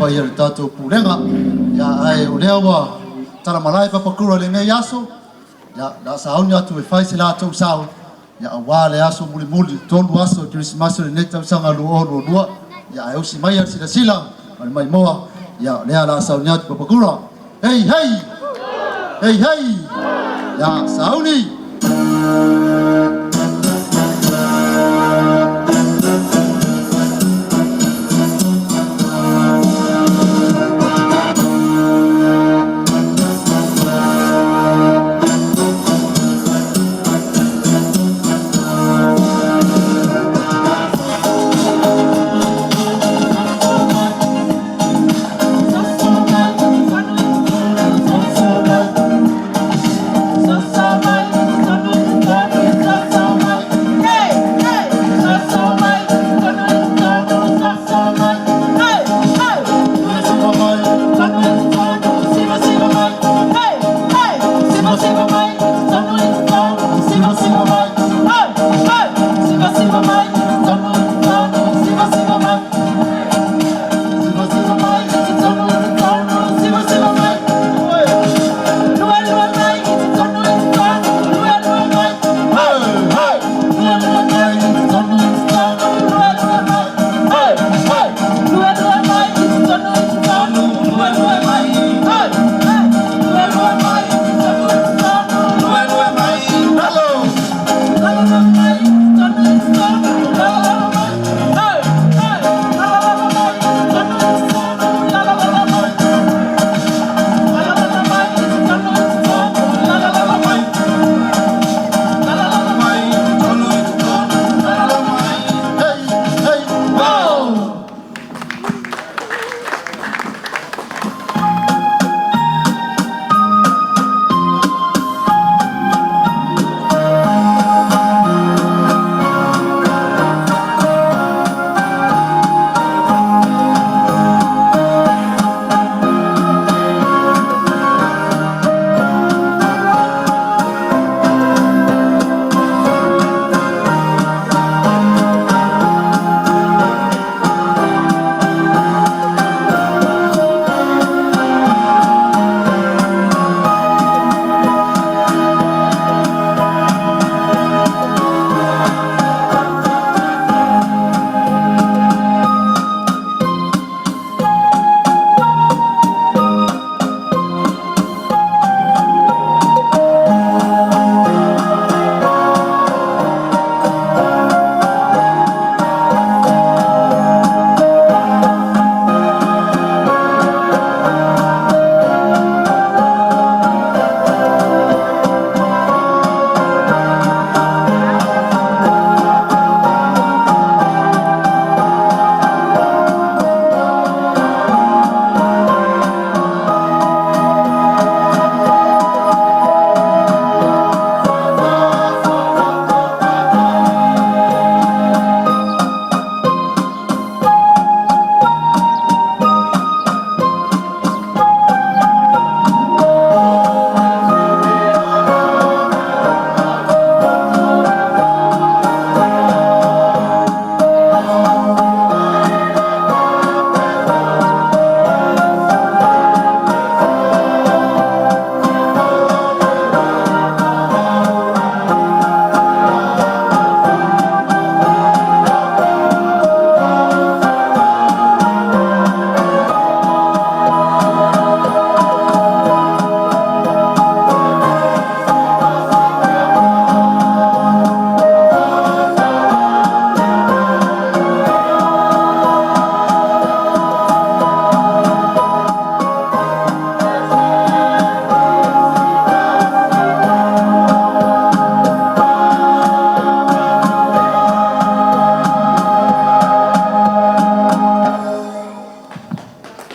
paia o le tatou Pulega. Ia, ae o lea ua talamalae Papakura i lenei aso, ia, o le a sauni atu e fai se latou sao, ia, aua le aso mulimuli, 3 aso o le Kerisimasi o lenei tausaga 2022, ia, ae usi maia le silasila ma le maimoa, ia, o lea o le a sauni atu Papakura. Hei, hei! Hei, hei! Ia, sauni!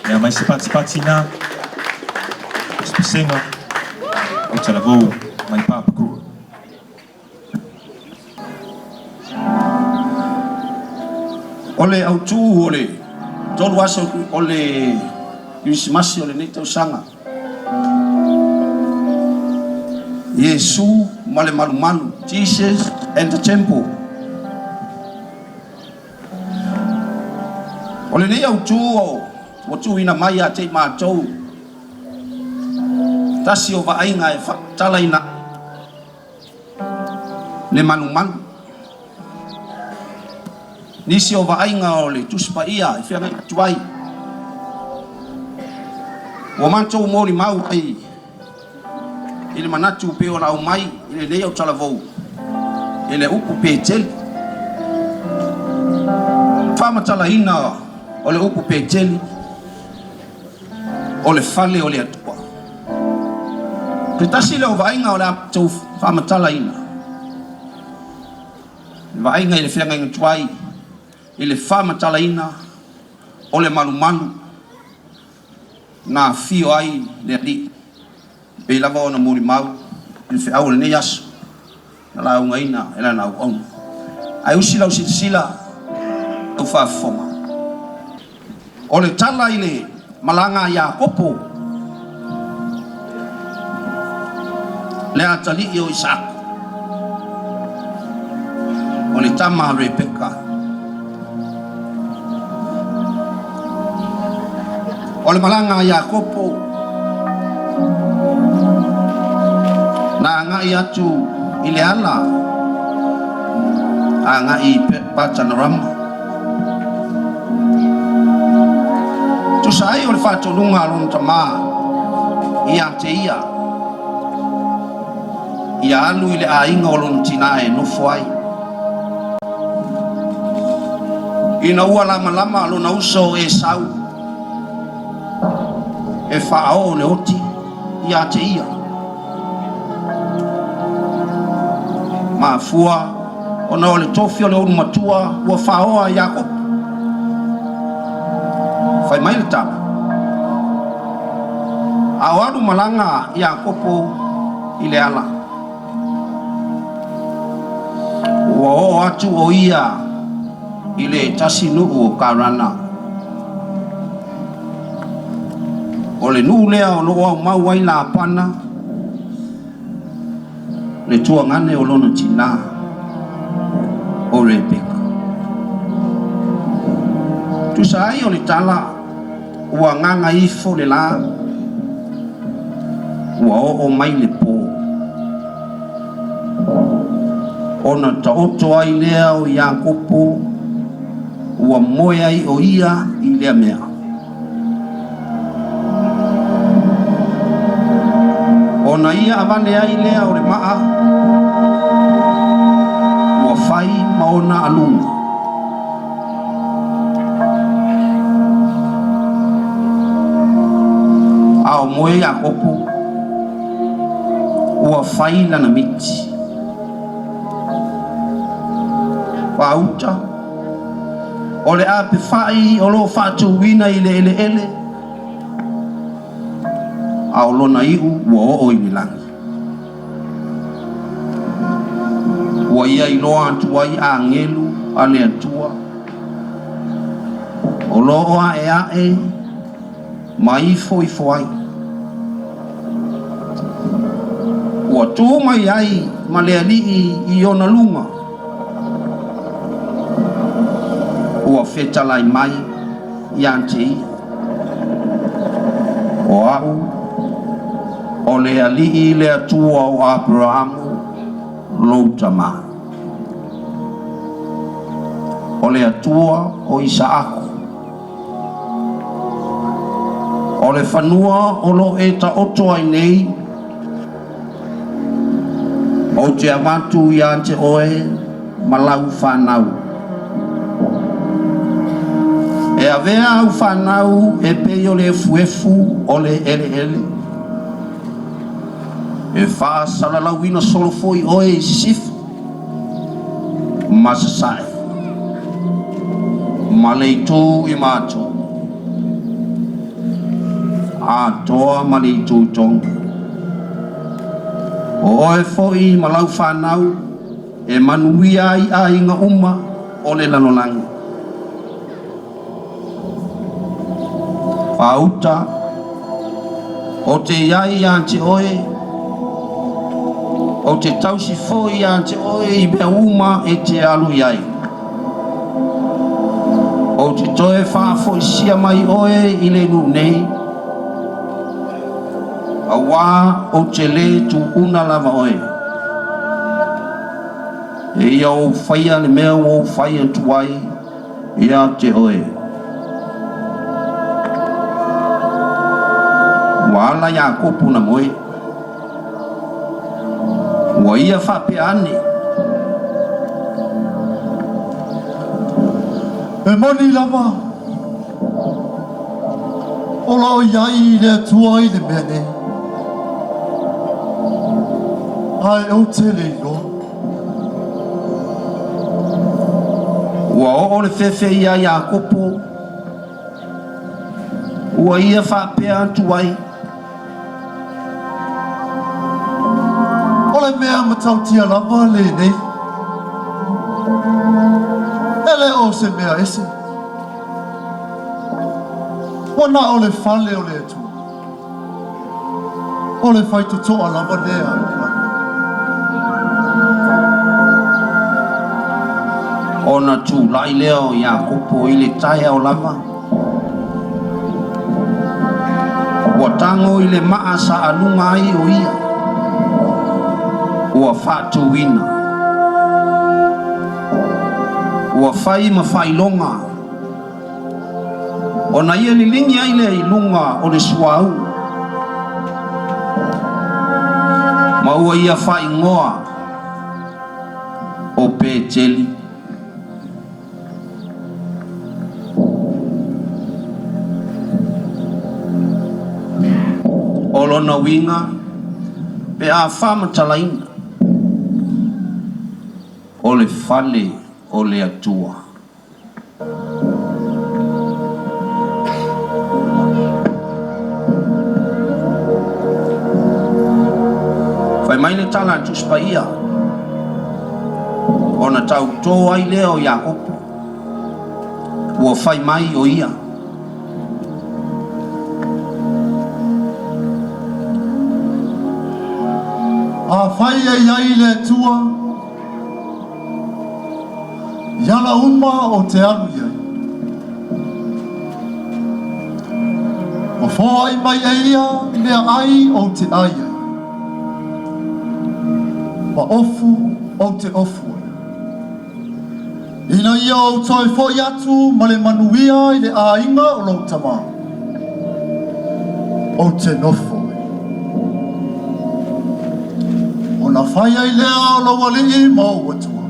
Ia mai se patipati na, o se pesega, o talavou mai Papakura. O le autu o le 3 aso o le Kirisimasi o lenei tausaga, Iesu ma le Malumalu, Jesus and the Temple. O lenei autu o. Ua tuuina mai ia te i matou tasi o vaaiga e faamatalaina ai le manumanu. Nisi o vaaiga o le Tusi Paia e feagai atu ai, ua matou molimau ai i le manatu pei ona aumai i lenei autalavou i le upu Peteli. Faamatalaina o le upu Peteli, o le fale o le Atua. Se tasi lea o vaaiga o le a matou faamatalaina, le vaaiga i le feagaiga tuai i le faamatalaina o le malumalu na afio ai le Alii, e pei lava ona molimau i le feau o lenei aso na laugaina e lana auauna. Ae usi lau silasila, lau faafofoga. O le tala i le malaga a Iakopo, le atalii o Isaako, o le tama a Rebeka. O le malaga a Iakopo, na agai atu i le ala agai i Patanarama. Tusa ai o le faatonuga a lona tama ia te ia, ia alu i le aiga o lona tina e nofo ai. Ina ua lamalama lona uso o Esau e faaoo le oti ia te ia, mafua ona o le tofi o le ulumatua ua faaoa e Iakopo. Fai mai le tala, A o alu malaga Iakopo i le ala, Ua oo atu ʻo ia i le tasi nuu o Karana. O le nuu lea o lo o aumau ai Lapana, le tuagane o lona tinā, o Rebeka. Tusa ai o le tala, Ua agaga ifo le lā, ua oo mai le pō. Ona taoto ai lea o Iakopo, ua moe ai ʻo ia i lea mea. Ona ia avane ai lea o le maa, ua fai ma ona aluga. A o moe Iakopo, ua fai lana miti. Faauta, o le apefaʻi o lo o faatuina i le eleele, a o lona iʻu ua oo i le lagi. Ua ia iloa atu ai agelu a le Atua, o lo o aʻeaʻe ma ifo ifo ai. Ua tu mai ai ma le Alii i ona luga, ua fetalai mai ia te ia. O au, o le Alii le Atua o Aperamo, lou tama. O le Atua o Isaako. O le fanua o lo e taoto ai nei, ou te avatu ia te oe ma lau fanau. E avea au fanau e pei o le efuefu o le eleele. E faasalalauina solo foi oe i sisifo ma sasae ma le itu i matu atoa ma le itu i tonga. O oe foi ma lau fanau e manuia ai aiga uma o le lalolagi. Faauta, Ou te i ai ia te oe, ou te tausi foi ia te oe i mea uma e te alu i ai. Ou te toe faafoisia mai oe i le nuu nei, auā ou te lē tuuna lava oe. E ia ou faia le mea ua ou fai atu ai ia te oe. Ua ala Iakopo na moe. Ua ia faapea ane. E moni lava, o lo o i ai le Atua i le mea nei, ae ou te le iloa. Ua oo le fefe ia Iakopo, ua ia faapea atu ai. O le mea matautia lava lenei, e le o se mea ese. Ua na o le fale o le Atua, o le faitotoa lava lea i le lagi. Ona tulai lea o Iakopo i le taeao lava. Ua tago i le maa sa aluga ai o ia, ua faatuina. Ua fai ma faailoga, ona ia liligi ai lea i luga o le suauu, ma ua ia faaigoa o Peteli. O lona uiga, pe a faamatalaina, o le fale o le Atua. Fai mai le tala a le Tusi Paia, Ona tautō ai lea o Iakopo, ua fai mai o ia. Afai e i ai le Atua i ala uma ou te alu i ai, ua foai mai e ia meaai ou te ai ai, ma ofu ou te ofu ai. Ina ia ou toe foi atu ma le manuia i le aiga o lou tama, ou te nofo ai. Ona fai ai lea o lou alii ma ou Atua.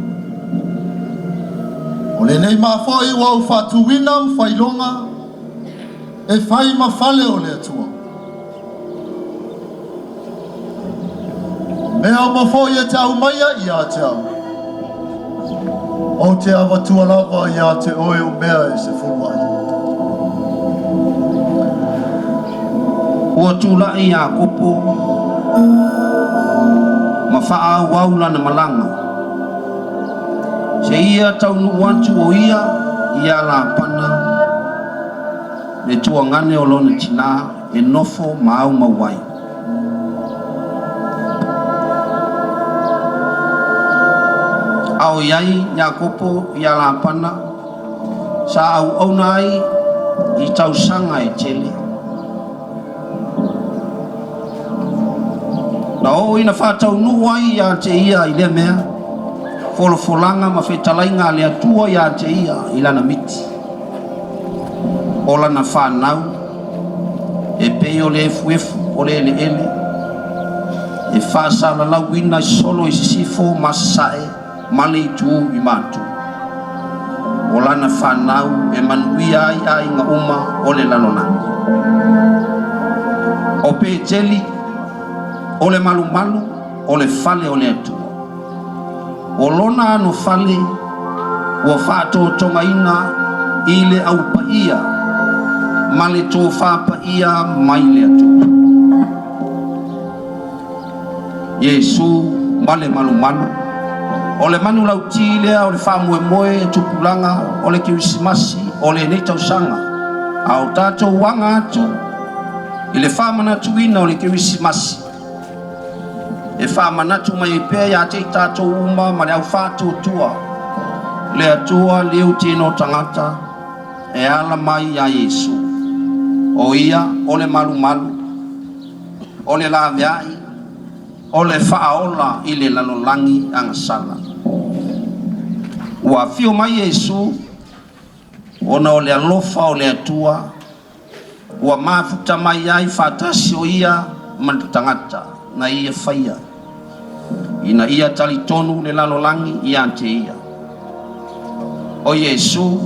O lenei mafoe ua ou faatuina ma failoga e fai ma fale o le Atua. O mea uma foi e te aumaia ia te au, ou te avatua lava ia te oe o mea e sefulu ai. Ua tulai Iakopo ma faaauau lana malaga, seia taunuu atu o ia ia Lapana, le tuagane o lona tinā e nofo ma aumau ai. A o i ai Iakopo iā Lapana, sa auauna ai i tausaga e tele. Na oo ina faataunuu ai ia te ia i lea mea, folafolaga ma fetalaiga a le Atua ia te ia i lana miti. O lana fanau, e pei o le efuefu o le eleele, e faasalalauina solo i sisifo ma sasae ma le itu i Matu. O lana fanau e manuia ai aiga uma o le lalolagi. O Peteli, o le malumalu o le fale o le Atua. O lona anofale ua faatotogaina i le au paia ma le tofa paia mai le Atua. Iesu ma le malumalu. O le manulauti lea o le faamoemoe tupulaga o le Kerisimasi o lenei tausaga, a o tatou aga atu i le faamanatuina o le Kerisimasi, e faamanatu mai ai pea ia te i tatou uma ma le au faatuatua, le Atua liu tino tagata. e ala mai iā Iesu, o Ia o le malumalu, o le laveai, o le faaola i le lalolagi agasala. Ua afio mai Iesu ona o le alofa o le Atua ua mafuta mai ai faatasi o Ia ma le tagata na Ia faia, ina ia talitonu le lalolagi ia te Ia. O Iesu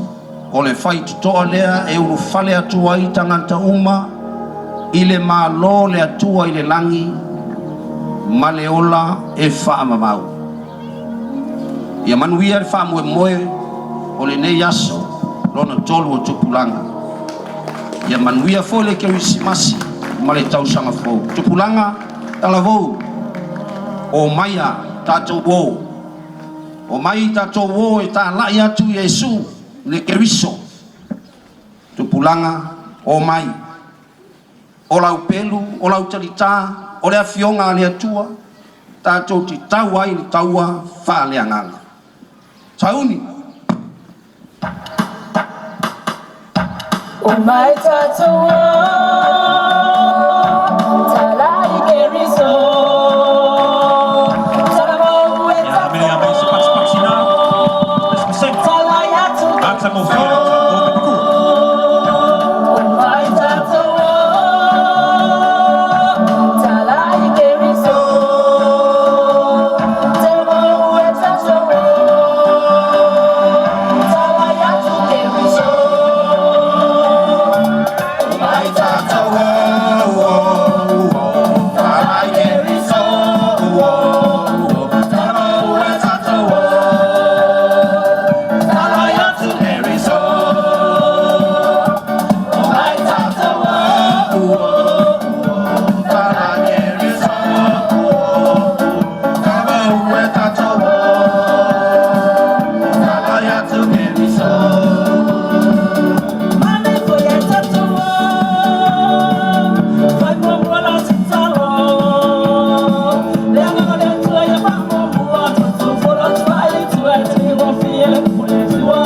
o le faitotoa lea e ulufale atu ai tagata uma i le Malo o le Atua i le lagi ma le ola e faavavau. Ia manuia le faamoemoe o lenei aso lona tolu o tupulaga. Ia manuia foi le Kerisimasi ma le tausaga fou. Tupulaga talavou, o maia tatou o. O mai tatou o e talai atu Iesu le Keriso. Tupulaga o mai. O lau pelu, o lau talitā, o le Afioga a le Atua, tatou te tau ai le taua faaleagaga. Sauni! O mai tatou o, talai Keriso, talavou e Ia, amelia mai se patipati na, pesepesega, talai atu matagofie lau talavou me pakua. O mai tatou o, talai Keriso, talavou e tatou o, talai atu Keriso. O mai tatou o, talai Keriso, talavou e tatou o, talai atu Keriso. O mai tatou o, talai Keriso, talavou e tatou o, talai atu Keriso. Mane foi e tatou o, fai muamua la tatalo. Le agaga o le Atua ia faamuamua, tatou folo atu ai i tua e tuigofie le upu a le Atua.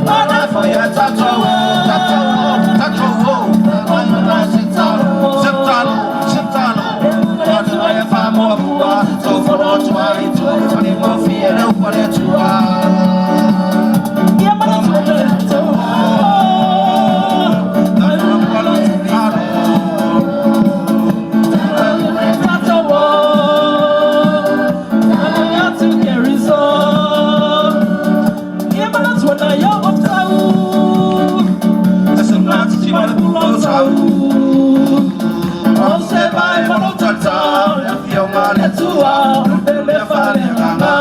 Mane foi e tatou o, Tatou o, tatou o, tatalo, tatalo, le agaga o le Atua ia faamuamua, tatou folo atu ai i tua, faigofie le upu a le Atua. Ia manatua le tatou o, Fai muamua la tatalo. Tatou o, talai atu Keriso. Ia manatua na ia o tau, E se mati ma le pulo tau. O se vai ma lo tata, le afioga a le Atua, le faaleagaga.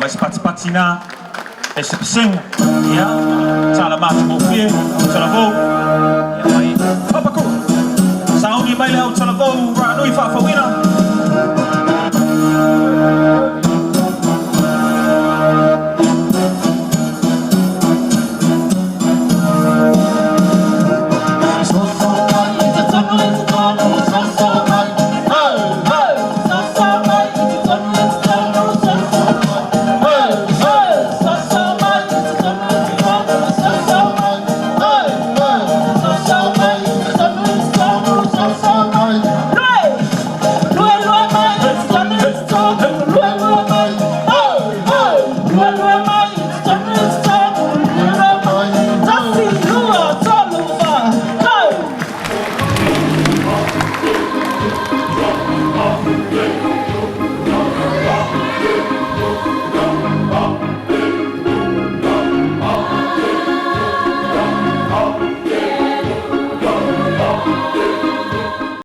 Ia, se patipati na, e se pesega, ia, tala matagofie, au talavou, ia mai Papakura. Sauni mai le au talavou, Ranui faafouina.